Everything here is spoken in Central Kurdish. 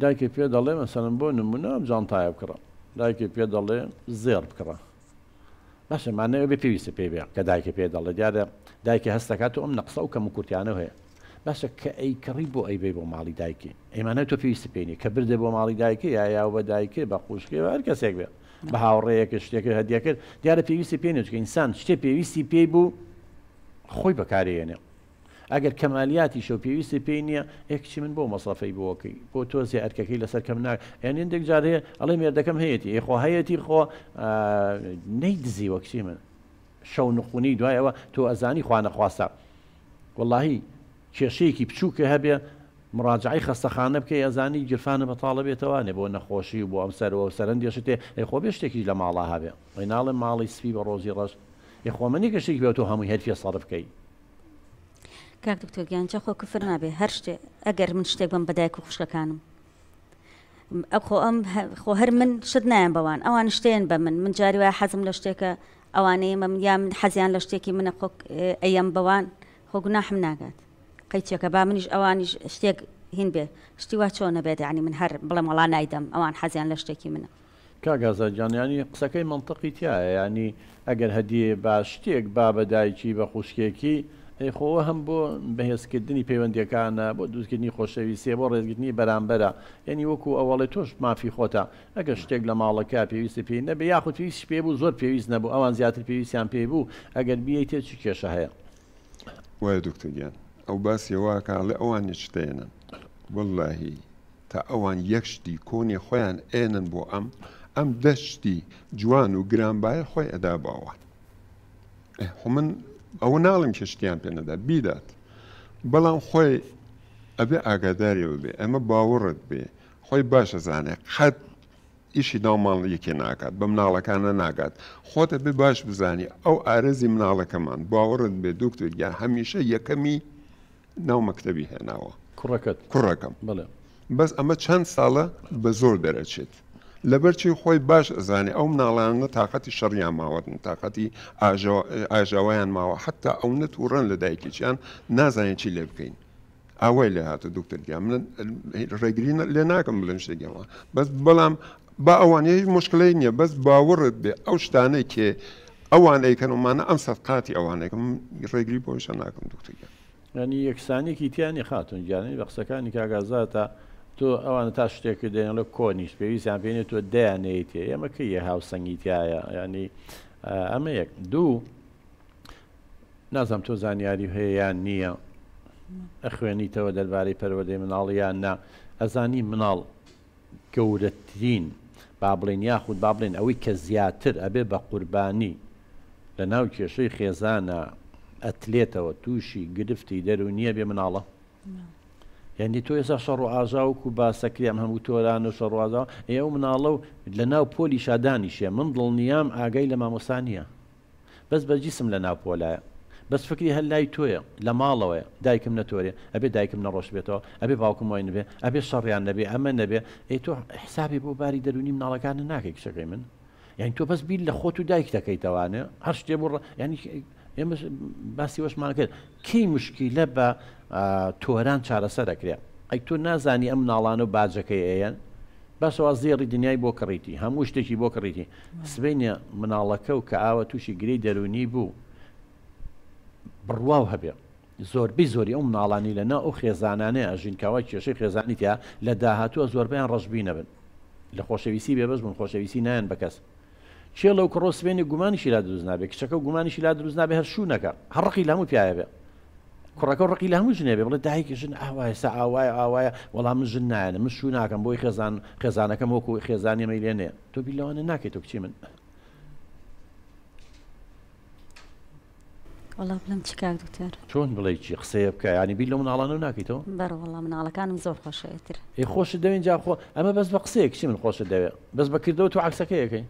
دایکی پێ دەڵێ مەسەلەن بۆ نمونە ئەم جانتایە بکڕە، دایکی پێ دەڵێ زێڕ بکڕە. باشە مانای ئەوە بێ پێویستە پێی بێ کە دایکی پێ دەڵێ دیارە دایکی هەست دەکات و ئەم نەقسە و کەم و کورتیانە هەیە. باشە کە ئەیکڕی بۆ ئەیبەی بۆ ماڵی دایکی؟ ئەی مانای تۆ پێویستە پێی نیە کە بردە بۆ ماڵی دایکی یا یاو بە دایکی بە قوشکی بە هەر کەسێک بێ بە هاوڕێیەک شتێک هەدیە کرد دیارە پێویستی پێ نیە چونکە ئینسان شتێ پێویستی پێی بوو خۆی بەکارێنێ. ئەگەر کەمالیاتیشە و پێویستی پێی نییە، ئێ کچی من بۆ مەسرەفەی بۆ ئەکەی؟ بۆ تۆزێ ئەرکەکەی لەسەر کەم ناک یانی هەندێک جار هەیە ئەڵێ مێردەکەم هەیەتی، ئێ خۆ هەیەتی خۆ نەیدزیوە کچی من. شەو نقونی دوای ئەوە تۆ ئەزانی خوا نەخواستە وەڵاهی کێشەیەکی بچووکە هەبێ مڕاجعەی خەستەخانە بکەی ئەزانی گیرفانە بەتاڵە بێتەوانێ بۆ نەخۆشی و بۆ ئەم سەر و ئەو سەر هەندێ شتێ ئەی خۆ بێ شتێکیش لە ماڵا هەبێ ئەی ناڵێم ماڵی سپی بە ڕۆژی ڕەش ئێ خۆ ئەمە نیە کە شتێکی بێ تۆ هەمووی هەر پێ سەرف کەی. کاک دکتۆر گیان جا خۆ کفر نابێ هەر شتێ ئەگەر من شتێک بم بە دایک و خوشکەکانم خۆ ئەم خۆ هەر من شت نایەم بەوان ئەوان شتێن بە من من جاری وایە حەزم لە شتێکە ئەوانەیە من یا من حەزیان لە شتێکی منە خۆ ئەیەم بەوان خۆ گوناحم ناگات قەیچێکە با منیش ئەوانیش شتێک هین بێ شتی وا چۆنە بێت یعنی من هەر بڵێم وەڵا نایدەم ئەوان حەزیان لە شتێکی منە. کاک ئازاد گیان یانی قسەکەی مەنتقی تیایە یانی ئەگەر هەدیەیە با شتێک با بە دایکی بە خوشکێکی ئەی خۆ ئەوە هەم بۆ بەهێزکردنی پەیوەندیەکانە بۆ دروستکردنی خۆشەویستیە بۆ ڕێزگرتنی بەرامبەرە یانی وەکو ئەوەڵێ تۆش مافی خۆتە ئەگەر شتێک لە ماڵەکە پێویستی پێی نەبێ یاخود پێویستیش پێی بوو زۆر پێویست نەبوو ئەوان زیاتر پێویستیان پێی بوو ئەگەر بیەیتێ چ کێشە هەیە؟ وایە دکتۆر گیان ئەو باسی وا ئەکا ئەڵێ ئەوانیش شتەیەنن وەڵاهی تا ئەوان یەک شتی کۆنی خۆیان ئێنن بۆ ئەم ئەم دە شتی جوان و گرانبایە خۆی ئەدا بۆ ئەوان خۆ من ئەوە ناڵێم کە شتیان پێ نەدا بیدات بەڵام خۆی ئەبێ ئاگاداریەوە بێ ئەمە باوەڕت بێ خۆی باشە زانێ قەت ئیشی ناو ماڵ یەکێ ناکات بە مناڵەکانە ناگات خۆت ئەبێ باش بزانی ئەو ئارەزی مناڵەکەمان باوەڕت بێ دکتۆر گیان هەمیشە یەکەمی ناو مەکتەبی هێناوە کوڕەکەت کوڕەکەم بەڵێ بەس ئەمە چەند ساڵە بە زۆر دەرەچێت لەبەرچی خۆی باش ئەزانێ ئەو مناڵانە تاقەتی شەڕیان ماوەتن تاقەتی ئاژاوەیان ماوە حتا ئەو نەتوڕەن لە دایکیان نازانین چی لێ بکەین ئاوای لێ هاتە دکتۆر گیان من ڕێگری لێ ناکەم بڵێم شتێکی وا بەس بەڵام با ئەوان هیچ مشکلەی نییە بەس باوەڕت بێ ئەو شتانەی کێ ئەوان ئەیکەن ومانە ئەم سەد قاتی ئەوانێکم ڕێگری بۆیشە ناکەم دکتۆر گیان. یانی یەکسانیەکی تیا نیە خاتون گیان یانی بە قسەکانی کاک ئازاد تا تۆ ئەوانە تا شتێک دێنڵێ کۆنیش پێویستیان پێ نیە تۆ دەیانەیتێ ئێمە کەی یە هاوسەنگی تایە یانی ئەمە یەک دوو نازانم تۆ زانیاری هەیە یان نییە ئەخوێنیتەوە دەربارەی پەروەردەی مناڵ یان نا ئەزانی مناڵ گەورەترین با بڵێن یاخود با بڵێن ئەوەی کە زیاتر ئەبێ بە قوربانی لە ناو کێشەی خێزانە ئەتلێتەوە تووشی گرفتی دەروونیە بێ مناڵە یعنی تۆ ئێستا شەڕ و ئاژاوک و باسەکری ئەم هەموو تۆران و شەڕ و ئاژاوە ئێ ئەو مناڵە و لە ناو پۆلیشا دانیشێ من دڵنیام ئاگای لە مامۆستا نییە بەس بە جیسم لە ناو پۆلایە بەس فکری هەر لای تۆیە لە ماڵەوەیە دایکم نەتۆرێ ئەبێ دایکم نەڕۆشتبێتەوە ئەبێ باوکم وای نەبێ ئەبێ شەڕیان نەبێ ئەمە نەبێ ئەی تۆ حسابی بۆ باری دەرونی مناڵەکانت ناکەی کچەکەی من یعنی تۆ بەس بیر لە خۆت و دایک دەکەیتەوانێ هەر شتێ بۆ یعنی ئێمە باسی وەشمان کرد کەی مشکیلە بە تۆران چارەسەر ئەکرێ ئەی تۆ نازانی ئەم مناڵانە و باجەکەی ئەیەن باشە وا زێڕی دنیای بۆ کڕیتی هەموو شتێکی بۆ کڕیتی سبەینێ مناڵەکە و کە ئاوە تووشی گرێی دەروونی بوو بڕواو هەبێ زۆربەی زۆری ئەو مناڵانی لە ناو ئەو خێزانانەیە ئەژین کاوای کێشەی خێزانی تیا لە داهاتووە زۆربەیان ڕەشبینە بن لە خۆشەویستی بێبەش بوون خۆشەویستی نایەن بە کەس کێ لەو کوڕۆ سبەینێ گومانیشی لا دروست نابێ کچەکە و گومانیشی لا دروست نابێ هەر شوو نەکا هەر ڕقی لە هەموو پیاوێ بێ کوڕەکە و ڕقی لە هەموو ژنێ بێ بڵێ دایک ژن ئاوایە سا ئاوایە ئاوایە وەڵام من ژن نایەنم من شوو ناکەم بۆی خێزان خێزانەکەم وەکو خێزانی ئەمەی لێ نێ تۆ بیر لەوانە ناکەیتەوە کچی من. وەڵا بڵێم چی کاک دکتۆر. چۆن بڵێی چی قسەیە بکە یانی بیر لەو مناڵانەو ناکەیتەوە؟ بەڕێ وەڵا مناڵەکانم زۆر خۆشەوێتر. ئێ خۆشت دەوێن جا خۆ ئەمە بەس بە قسەیە کچی من خۆشت دەوێ بەس بە کردەوە تۆ عەکسەکەی ئەکەی.